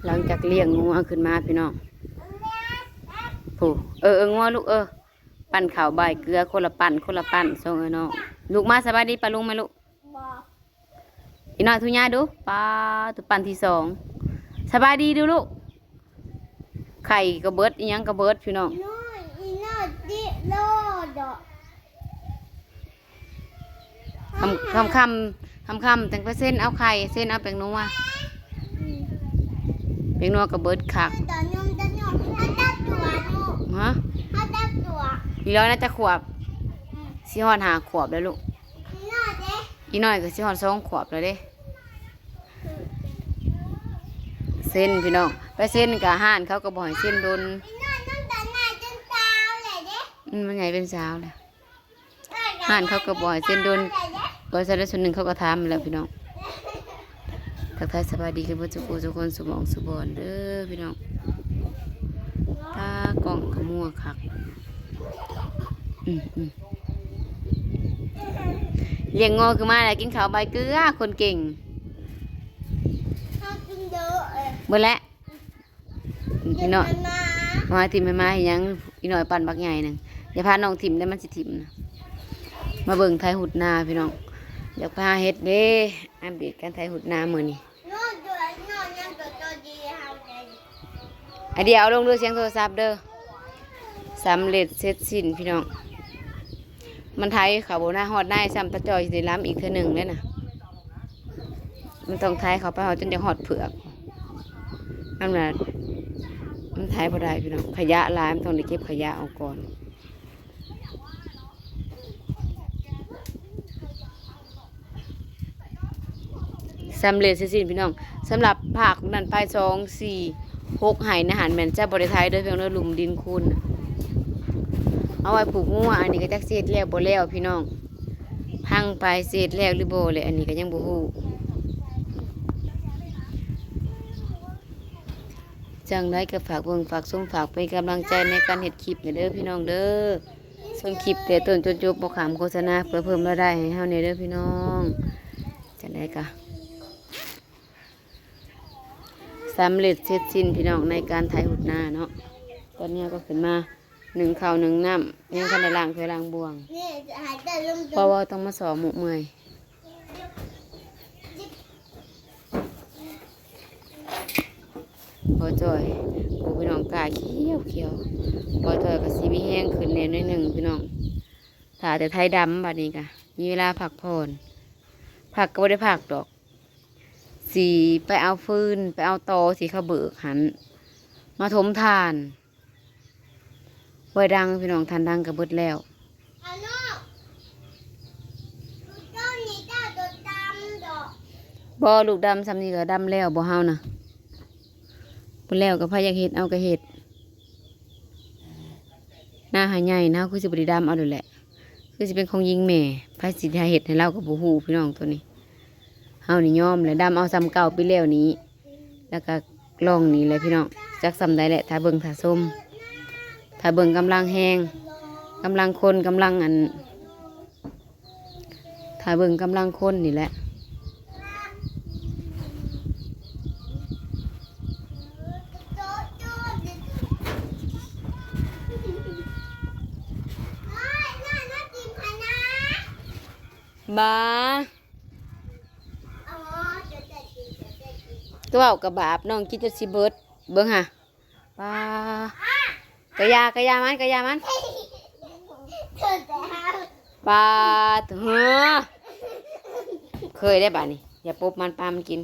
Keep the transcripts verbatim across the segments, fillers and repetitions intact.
หลังจากเลี้ยงงัวขึ้นมาพี่น้อง ผู้ เออ เออ งัวลูก เออ ปั่นข้าวบ่ายเกลือ คนละปั่น คนละปั่น ส่งเอ้ยน้อง ลูกมา สบายดีป้าลุงไหมลูก อีน้อยทุญาดู ป้า ตัวปั่นที่สอง สบายดีดูลูก ไข่กระเบิด อีหยังกระเบิดพี่น้อง น้อย อีน้อยติโลดอก คำ คำ คำ คำ คำ จังไปเส้นเอาไข่ เส้นเอาแป้งนัว แป้งนัวกระเบิดคัก ตอนยมตอนยมเขาจับตัวลูก ฮะ เขาจับตัว อีร้อยน่าจะขวบ อืม สิฮอดห้าขวบแล้วลูก อีน้อยเด้ อีน้อยก็สิฮอดสองขวบแล้วเด้ เส้นพี่น้อง ไปเส้นกับห้านเขาก็บ่ให้เส้นโดน อีน้อยน้ำตาลไหลจนตาวเลยเด้ อืม มันใหญ่เป็นสาวแล้ว ห้านเขาก็บ่ให้เส้นโดน ก็ใส่ได้ส่วนหนึ่งเขาก็ถามมาแล้วพี่น้อง ทักทายสบายดีกันเพื่อนทุกคนทุกคนสุหมองสุบอนเด้อพี่น้อง ตากล้องขมัวคัก อืมอืม เลี้ยงงอคือมาแล้วกินข้าวใบเกลือคนเก่ง เขากินเยอะเลย เบิดแล้ว พี่น้อย เดี๋ยวมันมา มาถิ่มให้มาให้ยัง อีน้อยปั่นบักใหญ่หนึ่ง อย่าพาน้องถิ่มได้มันสิถิ่มนะ มาเบิ่งไถหุดนาพี่น้อง อยากพาเฮ็ดเด้ อัปเดตการไถหุดนามื้อนี้ นอนด้วยนอนยังตัวโตดีเฮาเลย อันเดียวเอาลงด้วยเสียงโทรศัพท์เด้อ สำเร็จเสร็จสิ้นพี่น้อง มันไถเขาบ่นะฮอดนายซ้ำตาจอยสิได้ล้ำอีกเทื่อหนึ่งเลยนะ มันต้องไถเขาไปฮอดจนจะฮอดเผือก นั่นแหละ มันไถบ่ได้พี่น้อง ขยะหลาย มันต้องได้เก็บขยะออกก่อน สำเร็จเสร็จสิ้นพี่น้อง สำหรับภาคนั้นไปสอง สี่ หก ไฮ่นะหันแม่นจะบ่ได้ไถเด้อพี่น้องเด้อ หลุมดินคูนน่ะ เอาไว้ผูกงัว อันนี้ก็จักสิเฮ็ดแล้วบ่แล้วพี่น้อง พังไปสิเฮ็ดแล้วหรือบ่เลย อันนี้ก็ยังบ่ฮู้ จังใดก็ฝากเบิ่งฝากชมฝากเป็นกำลังใจในการเฮ็ดคลิปหน่อยเด้อพี่น้องเด้อ ชมคลิปแต่ต้นจนจบบ่ข้ามโฆษณา เพื่อเพิ่มรายได้ให้เฮาแหน่เด้อพี่น้อง จังใดก็สำเร็จเสร็จสิ้นพี่น้องในการไถหุดนาเนาะ ตอนนี้ก็ขึ้นมาหนึ่งข้าวหนึ่งน้ำ ยังทันได้ล้างถ้วยล้างบ่วง นี่จะหายใจลมๆ เพราะว่าต้องมาซ้อมมุเมื่อย บ่จอย โอ้พี่น้อง กาเขียวเขียว บ่จอยก็สิมีแฮงขึ้นแหน่หน่อยหนึ่งพี่น้อง ถ้าแต่ไถดำบัดนี้ก็มีเวลาพักผ่อน พักก็บ่ได้พักดอก สิไปเอาฟืน ไปเอาตอที่เขาเบิกหั้น มาถมถ่าน ไว้ดังพี่น้อง ถ่านดังก็เบิดแล้ว เอาลูก ลูกต้นนี้เจ้าตัวดำดอก บ่ ลูกดำส่ำนี้ก็ดำแล้ว บ่เฮานะ บ่แล้วก็ไผอยากเฮ็ดเอาก็เฮ็ด นาหาใหญ่นะ คือสิบ่ได้ดำเอาโลดแหละ คือสิเป็นของหญิงแม่ ไผสิหาเฮ็ดให้ลาวก็บ่ฮู้พี่น้อง ตัวนี้ เฮานี่ยอมแหละ ดำเอาส่ำเก่าปีแล้วนี้ แล้วก็ล่องนี้แหละพี่น้อง จักส่ำใดแหละ ถ้าเบิ่งถ้าชม ถ้าเบิ่งกำลังแฮง กำลังคน กำลังอัน ถ้าเบิ่งกำลังคนนี่แหละ บา ตัวเว้ากะบาป น้องกินจนสิเบิด เบิ่งหา ปา กะยา กะยามัน กะยามัน ปา เฮ้อ เคยได้บาดนี้ อย่าปบมัน ปามันกิน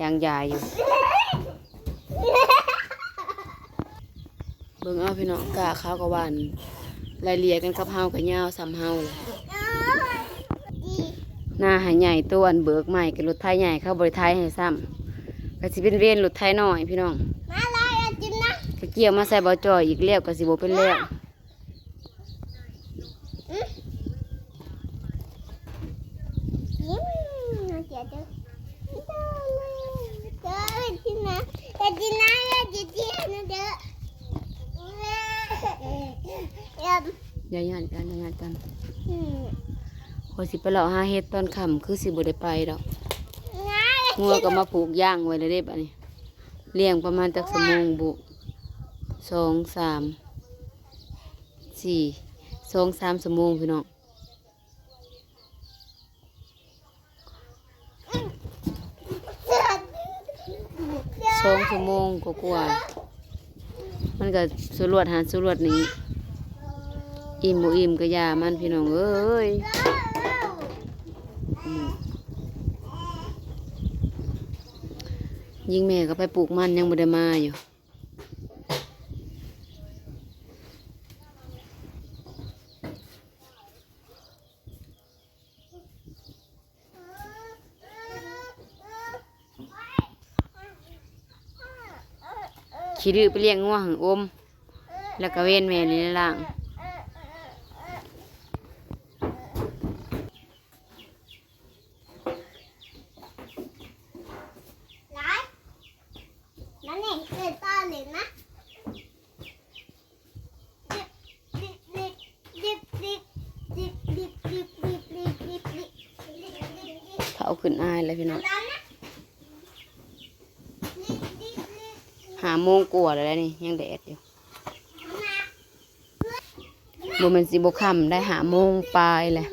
ยางยาอยู่ เบิ่งเอาพี่น้อง กาเขาก็หว่าน ไล่เลี่ยกันกับเฮาก็ยาวส่ำเฮาแหละ นาหาใหญ่ ตัวอันเบิกใหม่กับรถไถใหญ่ เขาบ่ได้ไถให้ซ้ำ ก็สิเป็นเวรรถไถน้อยพี่น้อง มาเลยเอากินนะ ก็เกี่ยวมาใส่บ่จอยอีกแล้ว ก็สิบ่เป็นแล้ว อืม อืม เดี๋ยวเด้อ เดี๋ยวกินนะ เดี๋ยวกินนะ เดี๋ยวกินนะ เดี๋ยว อย่าย่านกัน อย่าย่านกัน อืม ข้อยสิไปเลาะหาเห็ดตอนค่ำ คือสิบ่ได้ไปดอก งัวก็มาผูกย่างไว้แล้วเด้บัดนี้ เลี้ยงประมาณจักชั่วโมงบุ สอง สาม สี่ สอง สาม ชั่วโมงพี่น้อง สอง ชั่วโมงกว่าๆ มันก็สรวดหาสรวดหนี้ อิ่มบ่อิ่มก็อย่ามันพี่น้องเอ้ย อืม ยิ่งแม่ก็ไปปลูกมันยังบ่ได้มาอยู่ ขี้ดื้อไปเลี้ยงงัวหังอม แล้วก็เว้นแม่นี่ล่าง หลาย นั่นนี่เกิดตอนเล่นนะ เขาขึ้นอ้ายแล้วพี่น้อง ห้าโมงกว่าแล้วนี่ ยังแดดอยู่ บ่แม่นสิบ่ค่ำได้ ห้าโมงปลายแหละ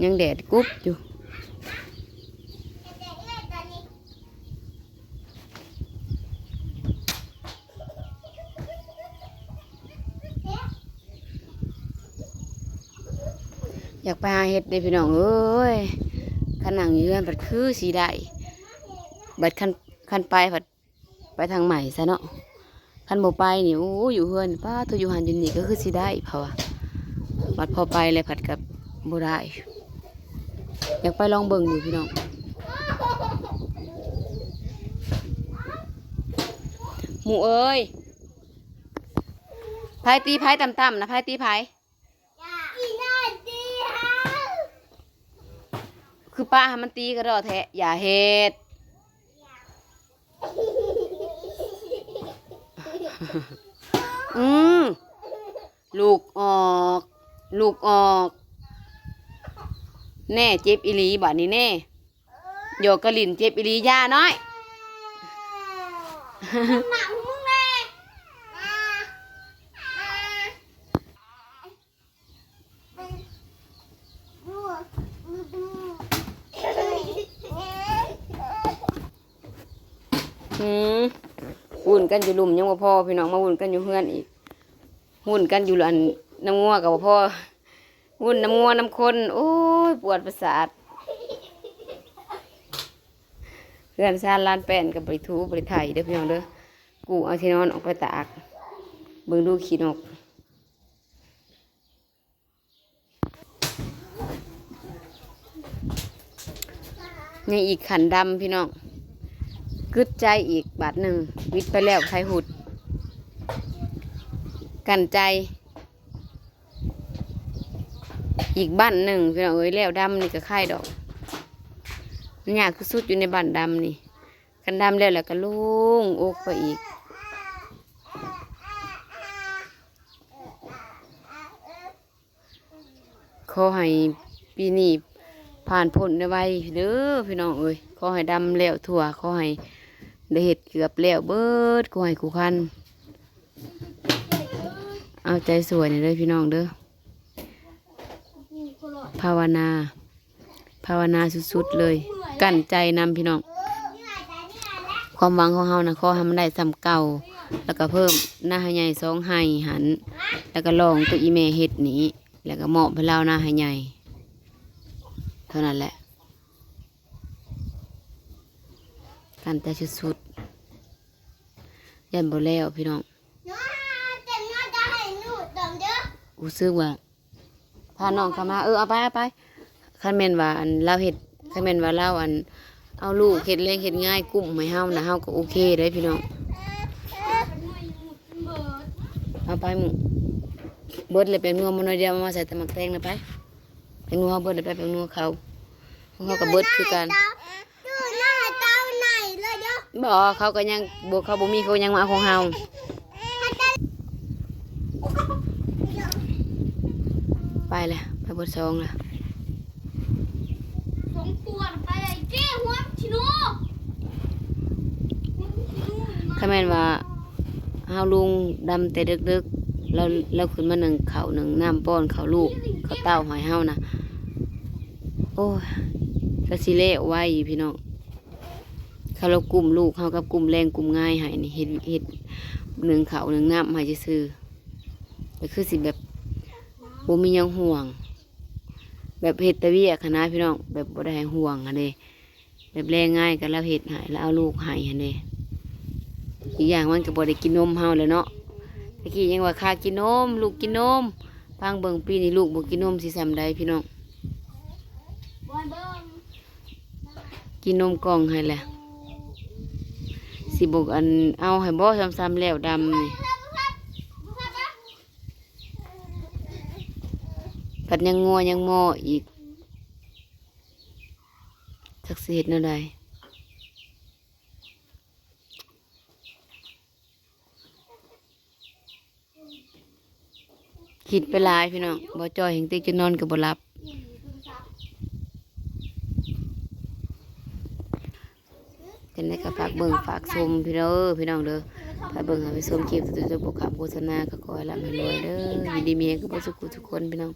ยังแดดกุบอยู่ อยากไปหาเห็ดเด้พี่น้องเอ้ย คันนั่งอยู่เฮือนบัดคือสิได้ บัดคัน คันไปบัดไปทางใหม่ซะเนาะ คันบ่ไปนี่ โอ้ อยู่เฮือน ป๊าดโธ่ อยู่หั้นอยู่นี่ก็คือสิได้ เพราะว่า บัดพอไปแล้วผัดกับบ่ได้ อยากไปลองเบิ่งอยู่พี่น้อง หมู่เอ้ย ไผตีไผต่ำๆ นะ ไผตีไผ คือป้าให้มันตีกระดอแท้ อย่าเฮ็ด อืม ลูกออก ลูกออก แน่ เจ็บอีหลีบาดนี้แน่ หยอกกะหลินเจ็บอีหลี อย่าน้อย หนังมึงแน่ อืม วุ่นกันอยู่ลุ่มยังบ่พอ พี่น้องมาวุ่นกันอยู่เฮือนอีก วุ่นกันอยู่อันน้ำงัวก็บ่พอ วุ่นน้ำงัวน้ำคน โอ้ย ปวดประสาท เฮือนซานลานแป้นก็บ่ได้ถูบ่ได้ไถเด้อพี่น้องเด้อ กู้เอาที่นอนออกไปตาก เบิ่งดูขี้นก ยังอีกขันดำพี่น้อง กึดใจอีกบาดหนึ่ง วิดไปแล้วไทหุด กันใจ อีกบั้นหนึ่งพี่น้องเอ้ย แล้วดำนี่ก็ไข่ดอก มันยากที่สุดอยู่ในบั้นดำนี่ กันดำแล้ว แล้วก็โล่งอกไปอีก ขอให้ปีนี้ผ่านพ้นได้ไวเด้อพี่น้องเอ้ย ขอให้ดำแล้วทั่ว ขอให้ได้เฮ็ดเกือบแล้วเบิด ขอให้คู่คัน เอาใจช่วยนี่เด้อพี่น้องเด้อ ภาวนา ภาวนาสุดๆเลย กั้นใจนำพี่น้อง ความหวังของเฮานะ ขอให้มันได้ส่ำเก่า แล้วก็เพิ่มนาให้ใหญ่สองให้หั้น แล้วก็ลองตัวอีแม่เฮ็ดนี้ แล้วก็มอบให้ลาวนาให้ใหญ่ เท่านั้นแหละ กั้นใจสุดๆ ย่านบ่แล้วพี่น้อง รู้สึกว่า พาน้องเข้ามา เออ เอาไป เอาไป คันแม่นว่าอันลาวเฮ็ด คันแม่นว่าลาวอัน เอาลูกเฮ็ดแรงเฮ็ดงานกุ้มให้เฮานะ เฮาก็โอเคเด้พี่น้อง เอาไปหมู่ เบิดเลยแป้งนัวมาหน่อยเดียว มาใส่แต่หมากแตงนะไป แป้งนัวเฮาเบิดเลยไป แป้งนัวเขา ของเขาก็เบิดคือกัน ดูหน้าเต้าไหนเลยเด้อ บ่ เขาก็ยังบ่ เขาบ่มี เขายังมาเอาของเฮา ไปเลย ไปเบิดสองละ สองตัวไปเลยเจ้หัวชิโน หัวชิโน ถ้าแม่นว่าเฮาลงดำแต่เดิกๆ แล้ว แล้วขึ้นมานึ่งข้าวนึ่งน้ำป้อนข้าวลูกข้าวเต้าให้เฮานะ โอ้ย ก็สิแล้วไวพี่น้อง คันลาวกุ้มลูกเฮากับกุ้มแลงกุ้มงายให้นี่ เฮ็ด เฮ็ดนึ่งข้าวนึ่งน้ำให้ซื่อๆ ก็คือสิแบบบ่มีหยังห่วง แบบเฮ็ดแต่เวียกหั้นนะพี่น้อง แบบบ่ได้ให้ห่วงหั้นเด้ แบบแลงงายก็ลาวเฮ็ดให้ ลาวเอาลูกให้หั้นเด้ อีกอย่างมันก็บ่ได้กินนมเฮาแล้วเนาะ ตะกี้ยังว่าข้ากินนม ลูกกินนม ฟังเบิ่งปีนี้ลูกบ่กินนมสิส่ำใดพี่น้อง กินนมกล่องให้แหละ สิบ่อันเอาให้บ่ซ้ำๆ แล้วดำนี่ ผัดยังงัวยังหม้ออีก จักสิเฮ็ดแนวใด คิดไปหลายพี่น้อง บ่จ่อยแฮงติ จนนอนก็บ่หลับ จังได๋ก็ฝากเบิ่งฝากชมพี่น้อง พี่น้องเด้อ ฝากเบิ่งให้ไปชมคลิปจนบ่ขำโฆษณา ก็ขอให้ร่ำให้รวยเด้อ อยู่ดีมีแฮงกันเบิดซุผู้ซุคนพี่น้อง